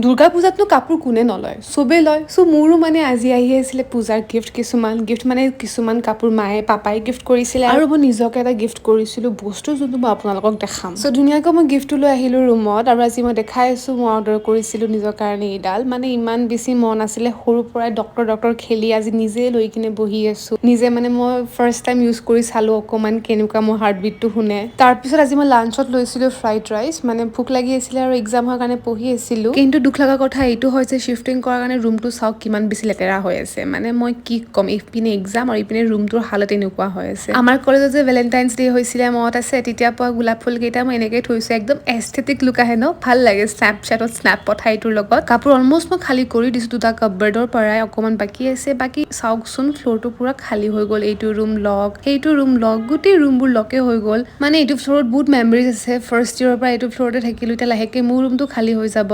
দুৰ্গা পূজাতনো কাপোৰ কোনে নলয়? চবেই লয়। চ' মোৰো মানে আজি আহি আছিলে পূজাৰ গিফ্ট কিছুমান। গিফ্ট মানে কিছুমান কাপোৰ মায়ে, পাপাই গিফ্ট কৰিছিলে আৰু মই নিজকে এটা গিফ্ট কৰিছিলোঁ বস্তু, যোনটো মই আপোনালোকক দেখাম। চ' ধুনীয়াকৈ মই গিফ্টটো লৈ আহিলোঁ ৰুমত আৰু আজি মই দেখাই আছোঁ, মই অৰ্ডাৰ কৰিছিলোঁ নিজৰ কাৰণে এইডাল। মানে ইমান বেছি মন আছিলে সৰুৰ পৰাই ডক্টৰ ডক্টৰ খেলি, আজি নিজে লৈ কিনে বহি আছোঁ নিজে। মানে মই ফাৰ্ষ্ট টাইম ইউজ কৰি চালোঁ অকণমান, কেনেকুৱা মোৰ হাৰ্টবিটটো শুনে। তাৰপিছত আজি মই লাঞ্চত লৈছিলোঁ ফ্ৰাইড ৰাইচ। মানে ভোক লাগি আছিলে আৰু এক্সাম হোৱাৰ কাৰণে পঢ়ি আছিলোঁ। কিন্তু দুখ লগা কথা এইটো হয় যে শ্বিফটিং কৰাৰ কাৰণে ৰুমটো চাওক কিমান বেছি লেতেৰা হৈ আছে। মানে মই কি ক'ম, ইপিনে এক্সাম আৰু ইপিনে ৰুমটোৰ হালত এনেকুৱা হৈ আছে। আমাৰ কলেজত যে ভেলেণ্টাইন্স ডে হৈছিলে, মনত আছে? তেতিয়া পোৱা গোলাপ ফুলকেইটা মই এনেকৈ থৈছোঁ। একদম এস্থেটিক লুক আহে ন? ভাল লাগে স্নেপচেটত স্নেপ পঠাই এইটোৰ লগত। কাপোৰ অলমষ্ট মই খালী কৰি দিছোঁ, দুটা কাপবাৰ্ডৰ পৰাই অকণমান বাকী আছে। বাকী চাওকচোন, ফ্ল'ৰটো পুৰা খালী হৈ গ'ল। এইটো ৰুম লক, সেইটো ৰুম লক, গোটেই ৰুমবোৰ লকে হৈ গ'ল। মানে এইটো ফ্ল'ৰত বহুত মেমৰিজ আছে। ফাৰ্ষ্ট ইয়েৰৰ পৰা এইটো ফ্ল'ৰতে থাকিলোঁ। এতিয়া লাহেকৈ মোৰ ৰুমটো খালী হৈ যাব।